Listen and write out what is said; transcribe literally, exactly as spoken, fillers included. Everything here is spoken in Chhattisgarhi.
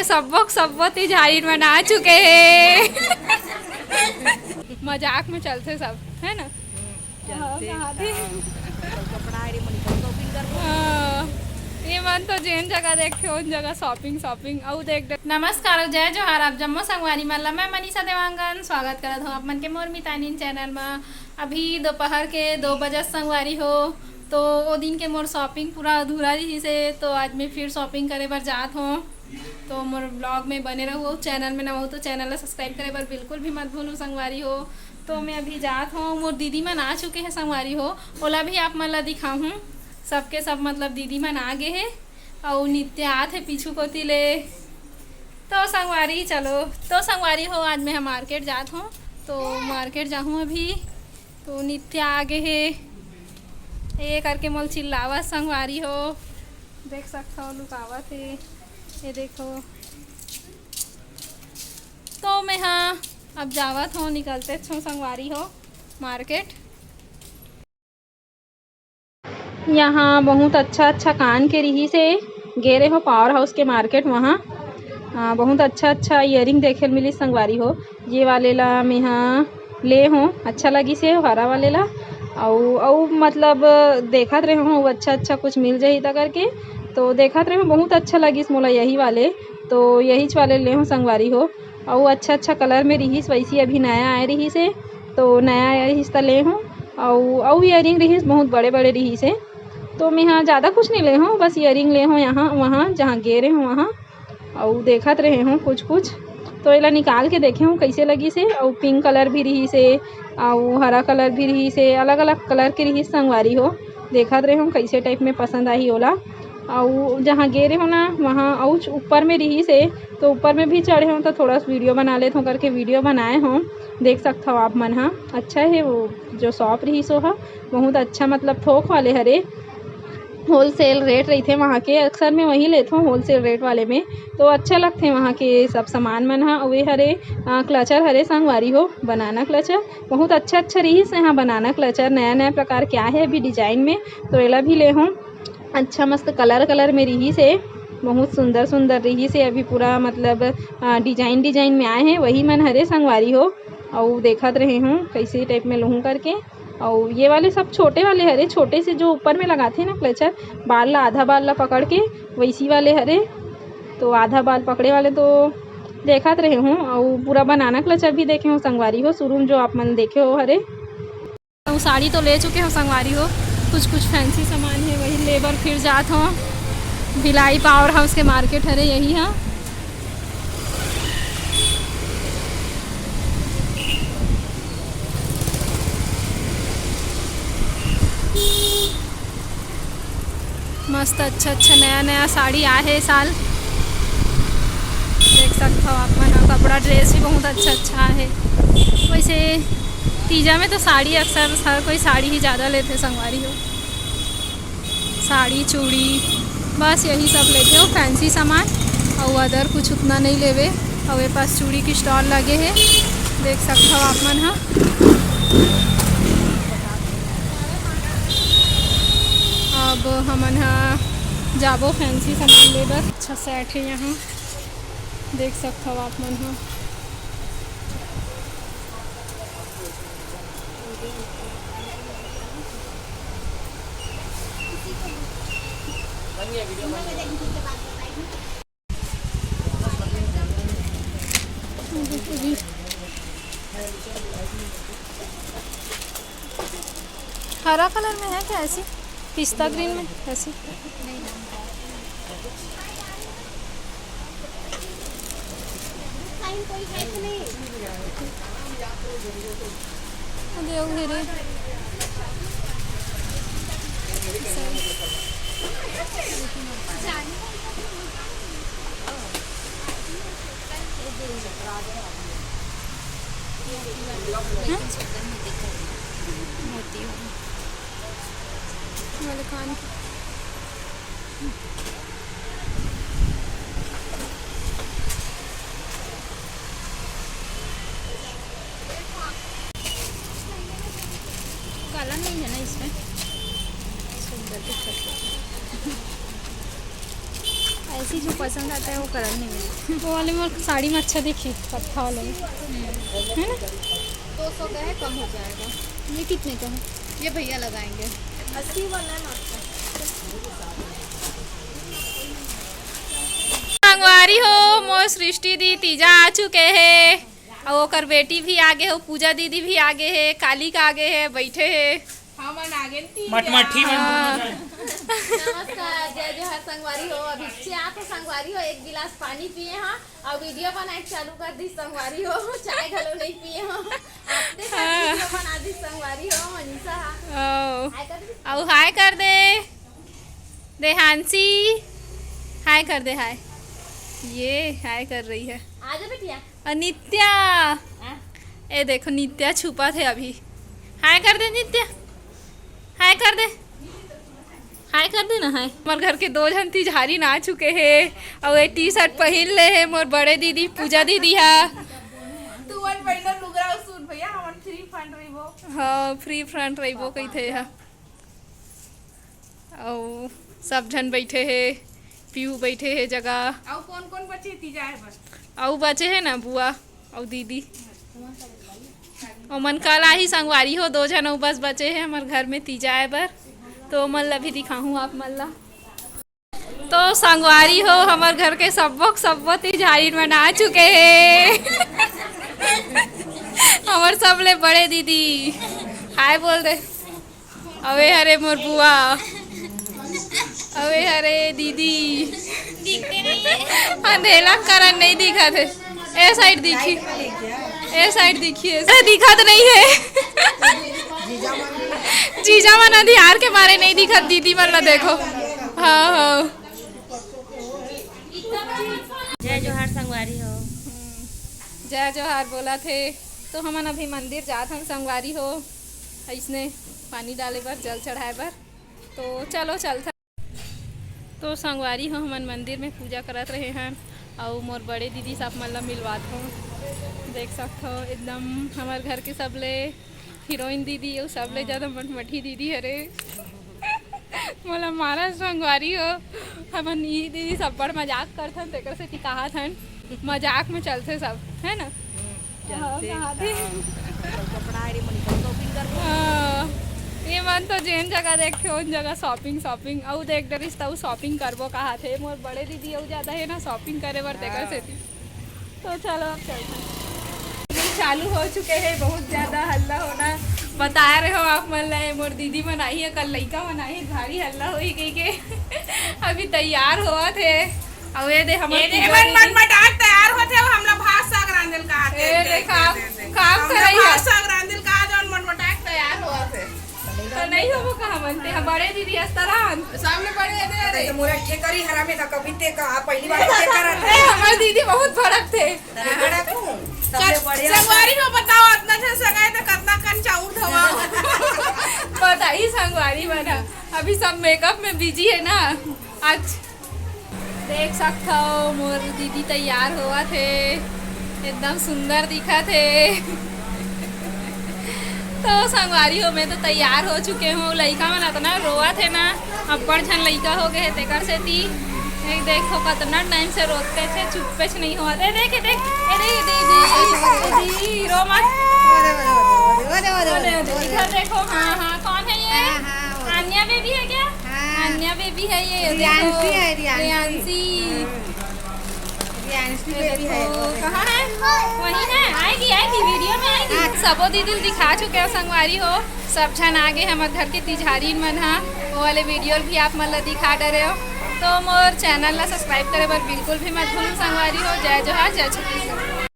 सब्बो के सब्बो तीज हारिन मना चुके हे। मजाक में चलथे सब, है ना? हाँ, कहा थे। कपड़ा रे मन का shopping करबो। हाँ, ये मन तो जेन जगह देखथे, ओन जगह shopping, shopping। अउ देख, देख। नमस्कार, जय जोहार, आप जम्मो संगवारी मन ला मैं मनीषा देवांगन स्वागत करत हूँ आप मन के मोर मितानिन channel मा। अभी दोपहर के दो बजे संगवारी हो, तो ओ दिन के मोर shopping पूरा अधूरा रहिस हे, तो आज मैं फिर shopping करे बर जात हूँ। तो मोर vlog में बने रहू, channel में नवा हो तो channel ला subscribe करे बर बिल्कुल भी मत भूलू संगवारी हो। तो मैं अभी जात हूँ, मोर दीदी मन आ चुके हैं संगवारी हो, ओला भी आप मन ला दिखाहूँ। सबके सब मतलब दीदी मन आ गे हे, अउ नित्य आत हे पीछू कोती ले। तो संगवारी चलो, तो संगवारी हो आज मैं ह market जात हूँ, तो market जाहूँ अभी। तो नित्य आ गे हे, ये करके मोल चिल्लावत संगवारी हो, देख सकथव लुकावत हे, ये देखो। तो मैं हाँ अब जावत हूँ, निकलते छो संगवारी हो market। यहाँ बहुत अच्छा अच्छा कान के रिहिस हे, गे रेहो power house के market, वहाँ आ, बहुत अच्छा अच्छा earring देखे ल मिलिस संगवारी हो। ये वाले ला मेहा ले हों, अच्छा लगिस हे हरा वाले ला। अउ अउ मतलब देखत रहे हों अच्छा अच्छा कुछ मिल जाही त करके, तो देखत रहे हों बहुत अच्छा लगिस मोला यही वाले, तो यहीच वाले ले हों संगवारी हो। अउ अच्छा अच्छा colour में रिहिस, वैसी अभी नया आए रिहिस हे, तो नया आए रिहिस त ले हों। अउ अउ earring रिहिस, बहुत बड़े बड़े रिहिस हे, तो मेहा ज़्यादा कुछ नहीं ले हों, बस earring ले हों यहाँ वहाँ जहाँ गे रहे हों वहाँ। अउ देखत रहे हों कुछ कुछ, तो एला निकाल के देखे हों कैसे लगिस हे। अउ pink colour भी रिहिस हे, अउ हरा colour भी रिहिस हे, अलग अलग colour के रिहिस संगवारी हो। देखत रहे हों कैसे type में पसंद आही ओला। अउ जहाँ गे रहे हों ना वहाँ अउ ऊपर में रिहिस हे, तो ऊपर में भी चढ़े हों तो थोड़ा सा video बना लेत हों करके video बनाए हों। देख सकथव आप मन हा, अच्छा हे वो जो shop रिहिस ओहा, बहुत अच्छा मतलब थोक वाले हरे। Wholesale rate रहिथे वहाँ के, अक्सर मैं वहीं लेथों wholesale rate वाले में, तो अच्छा लगथे वहाँ के सब सामान मन ह। अउ ये हरे अ, clutcher हरे संगवारी हो, banana clutcher, बहुत अच्छा अच्छा रिहिस हे। हाँ, banana clutcher नया नया प्रकार के आए हे अभी design में, तो एला भी ले हों। अच्छा मस्त colour colour में रिहिस हे, बहुत सुंदर सुंदर रिहिस हे। अभी पूरा मतलब अ, design design में आए हे, वही मन हरे संगवारी हो। अउ देखत रहे हों कैसे type में लूहूँ करके। अउ ये वाले सब छोटे वाले हरे, छोटे से जो ऊपर में लगाथे ना clutcher, बाल ला, आधा बाल ला पकड़ के, वैसी वाले हरे। तो आधा बाल पकड़े वाले तो देखत रहे हों। अउ पूरा banana clutcher भी देखे हों संगवारी हो, शुरू में जो आप मन देखे हो हरे। अउ साड़ी तो ले चुके हों संगवारी हो, कुछ कुछ fancy सामान हे, वही ले बर फिर जात हों। भिलाई power house के market हरे यही हा। मस्त अच्छा अच्छा नया नया साड़ी आए हे ए साल, देख सकथव आप मन ह। कपड़ा dress भी बहुत अच्छा अच्छा आए हे। वैसे तीजा में तो साड़ी अक्सर हर कोई साड़ी ही ज़्यादा लेथे संगवारी हो। साड़ी चूड़ी बस यही सब लेथे हो, fancy सामान। अउ other कुछ उतना नहीं लेवे। अउ ये पास चूड़ी की stall लगे हे, देख सकथव आप मन ह। अब हमन ह जाबो fancy सामान ले बर। अच्छा set हे यहाँ, देख सकथव आप मन ह। हरा colour में है क्या ऐसी? Pista green में ऐसी? अरे, अउ हे रे। हाँ? मोती वाला कान। काला नहीं है ना इसमें, सुंदर दिखत है। ऐसी जो पसंद आता है वो कलर नहीं मिलता। वो वाले में साड़ी में अच्छा दिखी, कत्था वाले में, है ना? दो सौ का है, कम हो जाएगा। ये कितने का है? ये भैया लगाएंगे। अस्सी वाला है ना आपका। संगवारी हो, मोर सृष्टि दी तीजा आ चुके हे, अउ ओकर बेटी भी आगे हो, पूजा दीदी भी आगे हे, कालिका आगे हे, बैठे हे। हमन आगे न तीजा। मटमठी मन हाँ। दोनों झन। नमस्कार, जय जोहार संगवारी हो। अभी चाय तो संगवारी हो, एक गिलास पानी पिए हाँ, अउ वीडियो बनाए चालू कर दी संगवारी हो। चाय घलो नहीं पिए हो, आते हाँ। वीडियो बना दी संगवारी हो। मनीषा हाँ। ओ। हाय कर दे। अउ हाय कर दे देहांशी, हाय कर दे, हाय। ये हाय कर रही है। आ जा बिटिया। और नित्या, हाँ। ए देखो नित्या छुपत हे अभी। हाय कर दे नित्या, हाय कर दे, हाय कर दे ना, हाय। हमर घर के दो झन तिजहारी ना चुके हे, अउ ये टी शर्ट पहिन ले हे मोर बड़े दीदी पूजा दीदी हा। तू मन पहिनो लुगरा अउ सूट भैया, हमन फ्री फंड रहिबो। हाँ, फ्री फंड रहिबो कहिथे हा। अउ सब झन बैठे हे, पीहू बैठे हे जगह। अउ कौन कौन बचे हे तीजा आए बर? अउ बचे हे ना बुआ अउ दीदी। ओमन कल आही संगवारी हो, दो झन अउ बस बचे हे हमर घर में तीजा आए बर, तो ओमन ला भी दिखाहूँ आप मन ला। तो संगवारी हो, हमर घर के सब्बो के सब्बो तिजहारी मन आ चुके हे। हमर सबले बड़े दीदी, हाय बोल दे। अउ ए हरे मोर बुआ, अउ ए हरे दीदी। दिखते नहीं है। अंधेला कारण नहीं दिखत हे। ए साइड दिखी, ए साइड दिखी, ए साइड दिखत नहीं हे। जीजा मन अंधियार के मारे नहीं दिखत, दीदी मन ला देखो। हाँ, हाँ। जय जोहार संगवारी हो। जय जोहार बोलत हे। तो हमन अभी मंदिर जात हन संगवारी हो, अइसने पानी डाले बर, जल चढ़ाए बर। तो चलो चलथन। तो संगवारी हो, हमन मंदिर में पूजा करत रहे हन, अउ मोर बड़े दीदी सब मन ला मिलवात हो। देख सकथो एकदम हमर घर के सबले हीरोइन दीदी अउ सबले हाँ। ज्यादा मटमठी दीदी हरे। मोला मारा संगवारी हो, हमन ई दीदी सब बड़ मजाक करथन, तेकर सेती कहाथन, मजाक में चलथे सब, है ना? हम्म, हाँ, चलथे कहाथे। हाँ। कपड़ा रे मन shopping करबो। हाँ, ये मन तो जेन जगह देखथे, ओन जगह shopping, shopping, अउ देख डरिस त अउ shopping करबो कहाथे। मोर बड़े दीदी अउ ज्यादा है ना shopping करे बर, तेकर हाँ। सेती। तो चलो अब चलते हैं। चालू हो चुके हैं, बहुत ज्यादा हल्ला होना। बता रहे हो आप मन ला, मोर दीदी मन आई है, कल लइका मन आई है, भारी हल्ला होई कहिके। अभी तैयार होवत है। अउ ये दे हमर ये दे पूजा मन दीदी। मटमटाट तैयार होत है, हमला भात साग रांधे ल कहा थे। ए, देख, देखा, देख, देख, देख। काम हमला करई भात है। साग रांधे ल कहा, जौन मटमटाट तैयार होवत है। तो नहीं होबो कहा मनते, हम बड़े दीदी अस तरह। सामने बड़े दे रे। तो मोर ठेकरी हरामी था, कभी ते का, पहली बार ते करत ए, है। हमर दीदी बहुत भड़क थे। तने बड़ा तू, सबले चल, बढ़िया। संगवारी हो बताओ, अतना झन सगाए तो कतना कन चाउर धवाओ। पता ही संगवारी बना, अभी सब makeup में busy है ना। आज देख सकथव, मोर दीदी तैयार होवत हे, एकदम सुंदर दिखत हे। तो संगवारी हो, मैं तो तैयार हो चुके हूँ। लइका मन अतना रोवत हे ना, अब्बड़ झन लइका हो गए हे, तेकर सेती। ये देखो, कतना time से रोते थे, चुप्पे से नहीं होवत। ए देख, ए देख, ए देख, दीदी, दीदी, रो मत। अरे, अरे, अरे, अरे, अरे, अरे, अरे, अरे, अरे। इधर देखो, हाँ, हाँ, कौन है ये? हाँ, हाँ, वो। आन्या बेबी है क्या? हाँ। आन्या बेबी है ये, रियांशी देखो। है, रियांशी। रियांशी ये बेबी है, देखो, वो है। कहाँ है? वही है, आएगी, आएगी, वीडियो में आएगी। हाँ। सबो दीदी ल दिखा चुके हो संगवारी हो, सब झन आगे हमर घर के तिजहारी मन हा, वो वाले वीडियो भी आप मन ला दिखा डरे हो। तो मोर channel ला subscribe करे बर बिल्कुल भी मत भूलू संगवारी हो। जय जोहार, जय छत्तीसगढ़।